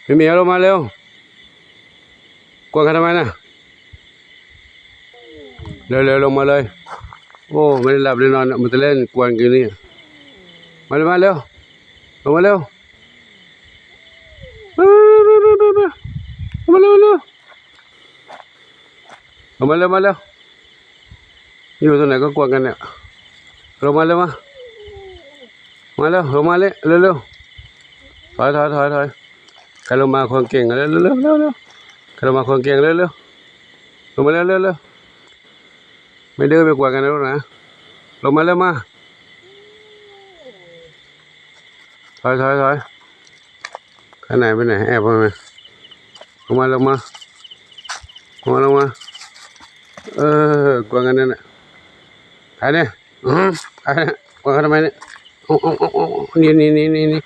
ໝີ່ໝີ່ ລົງມາເລັວ. ກວນກັນທຳໄມນະ? ເລັວໆ ລົງມາເລີຍ. ໂອ້ ບໍ່ໄດ້ຫຼັບໄດ້ນອນ ມັນຈະເລ່ນກວນຢູ່ນີ້. ມາເລັວ ມາເລັວ ລົງມາເລັວ. ມາເລັວ ມາເລັວ. ລົງມາເລັວ ມາເລັວ. ຢູ່ຕົງໄຫນກໍກວນກັນເນຍ. ລົງມາເລັວ ມາ. ມາເລັວ ລົງມາເລັວ ເລັວໆ. ຖອຍ ຖອຍ ຖອຍ ຖອຍ. ໃຜລົງມາຄວນເກັ່ງ ເລັວໆ ເລັວໆ. ໃຜລົງມາຄວນເກັ່ງ ເລັວໆ. ລົງມາເລັວ ເລັວໆ. ໄມ່ດື້ໄປກວນກັນນະລູກນະ. ລົງມາເລັວ ມາ. ຖອຍ ຖອຍ ຖອຍ. ຂ້າງໃນໄປໄຫນ? ແອບໄປໄໝ? ລົງມາ ລົງມາ ລົງມາ ລົງມາ. ເອີ ກວນກັນນັ້ນນະ. ໄປເນຍ ອື ໄປເນຍ. ກວນກັນທຳໄມເນຍ? ໂອ້ ໂອ້ ໂອ້ ໂອ້ ນີ້ ນີ້ ນີ້ ນີ້ ນີ້.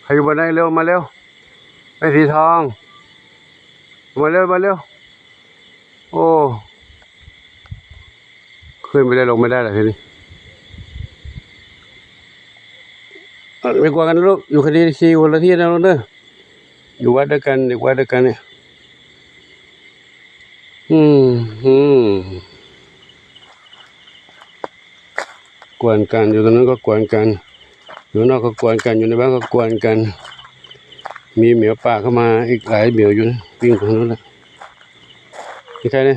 ໃຜຢູ່ບ່ອນໃດ? ເລັວ ມາເລັວ. ໄອ້ສີທອງ ມາເລັວ ມາເລັວ. ໂອ້ ຂຶ້ນໄປໄດ້ ລົງໄປໄດ້ລະທີນີ້. ເອີ ໄປກວນກັນລູກ ຢູ່ຄົນທີ່ ທີ່ຄົນລະທີ່ນະລູກເດີ. ຢູ່ວັດດຽວກັນ ຢູ່ວັດດຽວກັນນີ້. ອືມ ກວນກັນ ຢູ່ຕົງນັ້ນກໍກວນກັນ ຢູ່ນອກກໍກວນກັນ ຢູ່ໃນບ້ານກໍກວນກັນ. ມີໝຽວປ່າເຂົ້າມາອີກຫຼາຍໝຽວຢູ່ນະ ວິ່ງໄປທາງນັ້ນແຫຼະ. ມີໃຄນີ້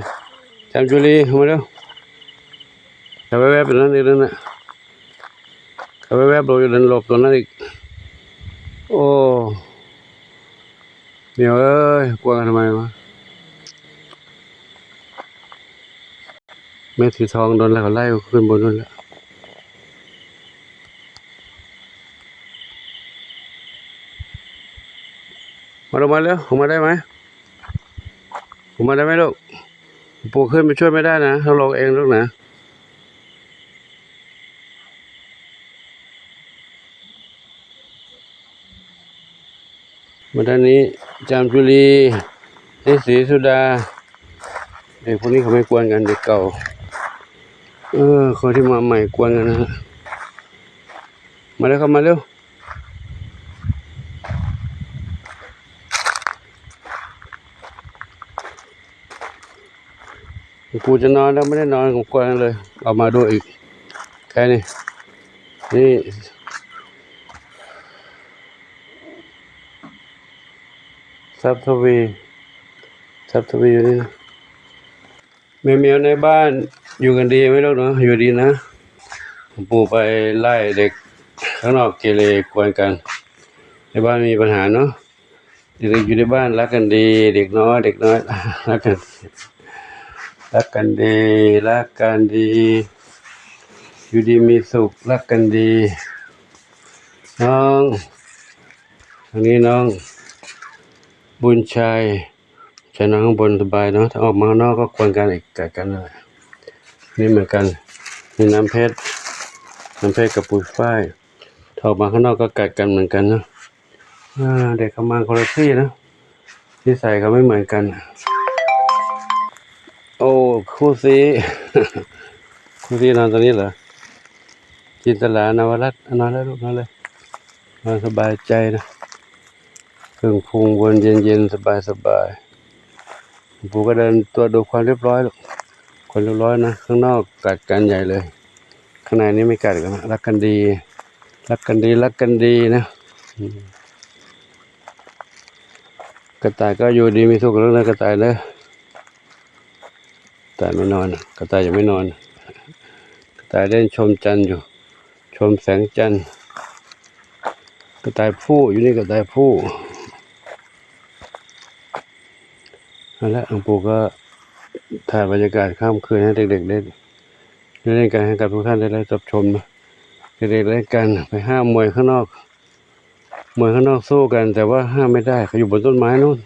ຈາມຈຸລີ ເຂົ້າມາເລັວ. ເຂົ້າແວບໆ ຢູ່ນັ້ນອີກນັ້ນນະ ເຂົ້າແວບໆ ລົບຢູ່ນັ້ນ ຫຼົບຕົງນັ້ນອີກ. ໂອ້ ໝຽວເອີຍ ກວນກັນທຳໄມວະ? ແມ່ສີທອງໂດນແລ້ວ ເຂົາໄລ່ຂຶ້ນບົນພຸ້ນແລ້ວ. ມາ ລົງມາເລັວ ລົງມາໄດ້ໄໝ? ລົງມາໄດ້ໄໝລູກ? ປູຂຶ້ນໄປຊ່ວຍໄມ່ໄດ້ນະ ຕ້ອງລົງເອງລູກນະ. ມາດ້ານນີ້ ຈາມຈຸລີ ເດ ສີສຸດາ. ເດັກພວກນີ້ເຂົາໄມ່ກວນກັນ ເດັກເກົ່າ. ເອີ ຄົນທີ່ມາໃໝ່ກວນກັນນະ. ມາເລີຍ ເຂົ້າມາເລັວ. ກູຈະນອນແລ້ວ ໄມ່ໄດ້ນອນ ກວນເລີຍ ເອົາມາດູອີກ. ແຄ່ນີ້ ນີ້ ຊັບທະວີ ຊັບທະວີຢູ່ນີ້ນະ. ແມ່ໝຽວໃນບ້ານຢູ່ກັນດີໄໝລູກເນາະ? ຢູ່ດີນະ. ປູໄປໄລ່ເດັກຂ້າງນອກເກເລກວນກັນ ໃນບ້ານມີບັນຫາເນາະ. ເດັກໆ ຢູ່ໃນບ້ານລັກກັນດີ ເດັກນ້ອຍ ເດັກນ້ອຍ ລັກກັນ ລັກກັນດີ ລັກກັນດີ ຢູ່ດີມີສຸກ ລັກກັນດີ. ນ້ອງ ອັນນີ້ນ້ອງບຸນໄຊ ໃສ່ນອນຂ້າງບົນສະບາຍເນາະ. ຖ້າອອກມາຂ້າງນອກກໍກວນກັນອີກ ກັດກັນນັ້ນແຫຼະ. ນີ້ເໝືອນກັນ ມີນ້ຳເພັດ ນ້ຳເພັດກັບປຸຍຝ້າຍ. ຖ້າອອກມາຂ້າງນອກກໍກັດກັນເໝືອນກັນເນາະ. ອາ ເດັກເຂົາມາຄົນລະທີ່ເນາະ ນິໄສເຂົາໄມ່ເໝືອນກັນ. ໂອ້ ຄູ່ຊີ ຄູ່ຊີນອນຕົງນີ້ເຫຼືອ? ຈິນຕະລາ ນະວະລັດ ນອນເລີຍລູກ ນອນເລີຍ ນອນສະບາຍໃຈນະ. ເຄິ່ງພຸງບົນເຢັນໆ ສະບາຍໆ. ປູກໍເດີນຕວດດູຄວາມຮຽບຮ້ອຍລູກ ຄວາມຮຽບຮ້ອຍນະ. ຂ້າງນອກກັດກັນໃຫຍ່ເລີຍ ຂ້າງໃນນີ້ໄມ່ກັດກັນນະ. ລັກກັນດີ ລັກກັນດີ ລັກກັນດີນະ. ອືມ ກະຕ່າຍກໍຢູ່ດີມີສຸກເດີ ກະຕ່າຍເດີ. ກະຕ່າຍໄມ່ນອນ ກະຕ່າຍຍັງໄມ່ນອນ ກະຕ່າຍເລ່ນຊົມຈັນຢູ່ ຊົມແສງຈັນ. ກະຕ່າຍຟູ້ ຢູ່ນີ້ກະຕ່າຍຟູ້. ນັ້ນແຫຼະ ຫຼັງປູກໍຖ່າຍບັນຍາກາດຄ່ຳຄືນໃຫ້ເດັກໆ ໄດ້ ໄດ້ເລ່ນກັນ ໃຫ້ກັບທຸກທ່ານໄດ້ ໄດ້ຮັບຊົມເນາະ. ເດັກໆ ເລ່ນກັນ ໄປຫ້າມມວຍຂ້າງນອກ ມວຍຂ້າງນອກສູ້ກັນ ແຕ່ວ່າຫ້າມໄມ່ໄດ້ ເຂົາຢູ່ບົນຕົ້ນໄມ້ໂນ້ນ.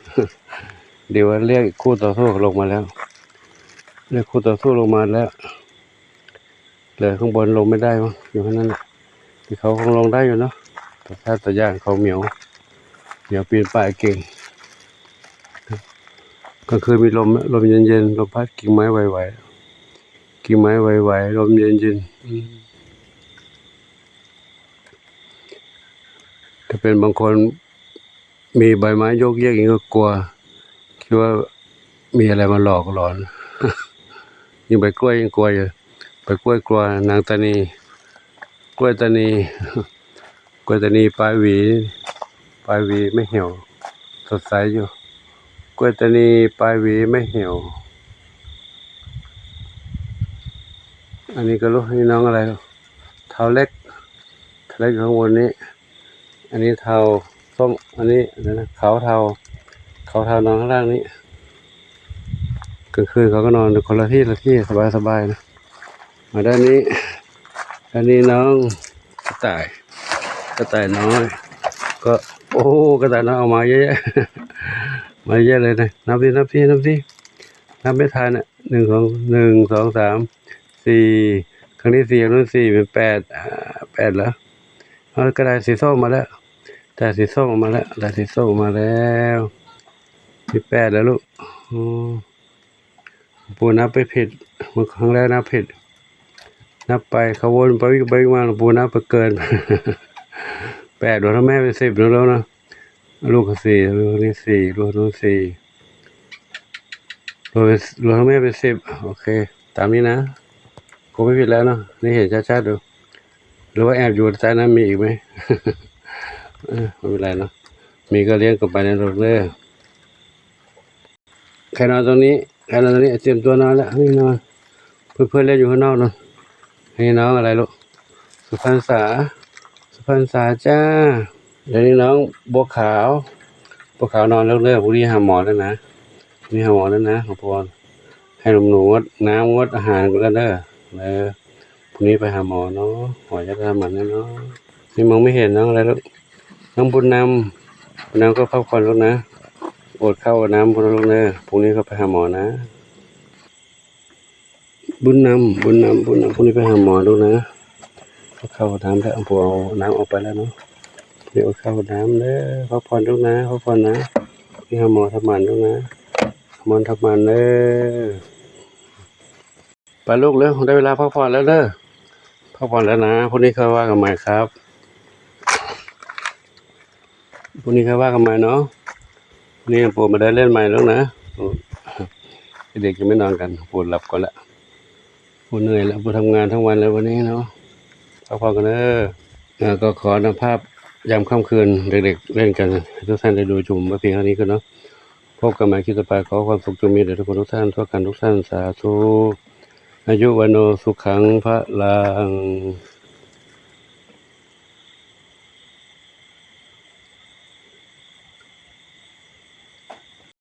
ດຽວວ່າລຽກຄູ່ຕໍ່ສູ້ລົງມາແລ້ວ ລຽກຄູ່ຕໍ່ສູ້ລົງມາແລ້ວ. ແຕ່ຂ້າງບົນລົງໄມ່ໄດ້ ຢູ່ຂ້າງນັ້ນແຫຼະ. ທີ່ເຂົາຄົງລົງໄດ້ຢູ່ເນາະ ແຕ່ຖ້າຕົວຢ່າງເຂົາໝຽວ ໝຽວປີນປ່າຍເກັ່ງ. ກາງຄືນມີລົມ ລົມເຢັນໆ ລົມພັດກິ່ງໄມ້ໄຫວໆ ກິ່ງໄມ້ໄຫວໆ ລົມເຢັນໆ. ອືມ. ຖ້າເປັນບາງຄົນມີໃບໄມ້ໂຍກເຢກນີ້ກໍກົວ ຄິດວ່າມີອະໄລມາຫຼອກຫຼອນ. ຍິ່ງໃບກ້ວຍ ຍິ່ງກົວຢູ່. ໃບກ້ວຍກົວ. ນາງຕານີ ກ້ວຍຕານີ ກ້ວຍຕານີປາຍຫວີ ປາຍຫວີໄມ້ຫ່ຽວ ສົດໃສຢູ່. ກ້ວຍຕານີປາຍຫວີໄມ້ຫ່ຽວ. ອັນນີ້ກໍລູກ ນີ້ນ້ອງອະໄລ ທ້າວເລັກ ທ້າວເລັກຢູ່ຂ້າງບົນນີ້. ອັນນີ້ທ້າວສົ້ມ ອັນນີ້ ອັນນັ້ນນະ ເຂົາທ້າວ ເຂົາທ້າວນອນຂ້າງລ່າງນີ້. ກາງຄືນເຂົາກໍນອນຢູ່ຄົນລະທີ່ລະທີ່ ສະບາຍໆນະ. ມາດ້ານນີ້ ດ້ານນີ້ນ້ອງກະຕ່າຍ ກະຕ່າຍນ້ອຍ ກໍ ໂອ້ ກະຕ່າຍນ້ອຍອອກມາເຍອະແຍະ ມາເຍອະເລີຍນະ. ນັບຊິ ນັບຊິ ນັບຊິ ນັບໄມ່ທານນະ. ໜຶ່ງ ສອງ ໜຶ່ງ ສອງ ສາມ ສີ່ ຄັ້ງນີ້ສີ່ ຄັ້ງນັ້ນສີ່ ເປັນແປດ ອ່າ ແປດແລ້ວ. ເອົາ ກະຕ່າຍສີສົ້ມມາແລ້ວ ກະຕ່າຍສີສົ້ມອອກມາແລ້ວ ກະຕ່າຍສີສົ້ມອອກມາແລ້ວ. ມີແປດແລ້ວລູກ. ໂອ້ ປູນັບໄປຜິດ ມື້ຄັ້ງແລກນັບຜິດ ນັບໄປ ເຂົາວົນໄປວິກໄປວິກມາ ປູນັບໄປເກີນ ແປດ ລວມທັງແມ່ເປັນສິບເນາະລູກເນາະ. ລູກກໍສີ່ ລູກນີ້ສີ່ ລູກນັ້ນສີ່ ລວມເປັນ ລວມທັງແມ່ເປັນສິບ. ໂອເຄ ຕາມນີ້ນະ ກົວໄມ່ຜິດແລ້ວເນາະ. ນີ້ເຫັນຊັດໆຢູ່ ຫຼືວ່າແອບຢູ່ໃຕ້ນັ້ນມີອີກໄໝ? ເອີ ບໍ່ເປັນໄລເນາະ ມີກໍລ້ຽງກັນໄປນະລູກເດີ. ໃຄນອນຕົງນີ້ ໃຄນອນຕົງນີ້ ຕຽມຕົວນອນແລ້ວ ນີ້ນອນ. ເພື່ອນໆ ເລ່ນຢູ່ຂ້າງນອກເນາະ. ນີ້ນ້ອງອະໄລລູກ? ສຸພັນສາ ສຸພັນສາຈ້າ. ດຽວນີ້ນ້ອງບົວຂາວ ບົວຂາວນອນແລ້ວເດີ. ພວກນີ້ຫາໝໍແລ້ວນະ ພວກນີ້ຫາໝໍແລ້ວນະ ຂອງພວກ ໃຫ້ນົມໜູງົດນ້ຳ ງົດອາຫານກັນເດີ. ເອີ ພວກນີ້ໄປຫາໝໍເນາະ ໝໍຢາກໄປຫາໝໍແນ່ນອນ. ນີ້ມອງໄມ່ເຫັນນ້ອງອະໄລລູກ? ນ້ອງບຸນນຳ ບຸນນຳກໍພັກຜ່ອນລູກນະ ອົດເຂົ້າອົດນ້ຳພຸ້ນນະລູກເດີ. ພວກນີ້ກໍໄປຫາໝໍນະ. ບຸນນຳ ບຸນນຳ ບຸນນຳ ພວກນີ້ໄປຫາໝໍລູກນະ. ເຂົ້ານ້ຳແລ້ວ ເອົານ້ຳອອກໄປແລ້ວເນາະ. ໄປອົດເຂົ້າອົດນ້ຳເດີ ພັກຜ່ອນລູກນະ ພັກຜ່ອນນະ. ໄປຫາໝໍທຳໝານລູກນະ ທຳໝານ ທຳໝານເດີ. ໄປລູກເດີ ໄດ້ເວລາພັກຜ່ອນແລ້ວເດີ ພັກຜ່ອນແລ້ວນະ. ພວກນີ້ຄ່ອຍວ່າກັນໃໝ່ຄັບ ພວກນີ້ຄ່ອຍວ່າກັນໃໝ່ເນາະ. ນີ້ປູມາເດີນຫຼິ້ນໃໝ່ລູກນະ. ເດັກຍັງໄມ່ນອນກັນ ປູຫຼັບກ່ອນລະ ປູເມື່ອຍລະ ປູທຳງານທັງວັນແລ້ວວັນນີ້ເນາະ. ພັກຜ່ອນກັນເດີ. ເອີ ກໍຂໍນຳພາບຍາມຄ່ຳຄືນເດັກໆ ເລ່ນກັນ ໃຫ້ທຸກທ່ານໄດ້ດູຊົມໄວ້ພຽງເທົ່ານີ້ກ່ອນເນາະ. ພົບກັນໃໝ່ຄລິບຕໍ່ໄປ ຂໍຄວາມສຸກຈົ່ງມີແດ່ທຸກຄົນທຸກທ່ານ ທົ່ວກັນທຸກທ່ານ ສາທຸ. ອາຍຸ ວັນໂນ ສຸຂັງ ພະລັງ.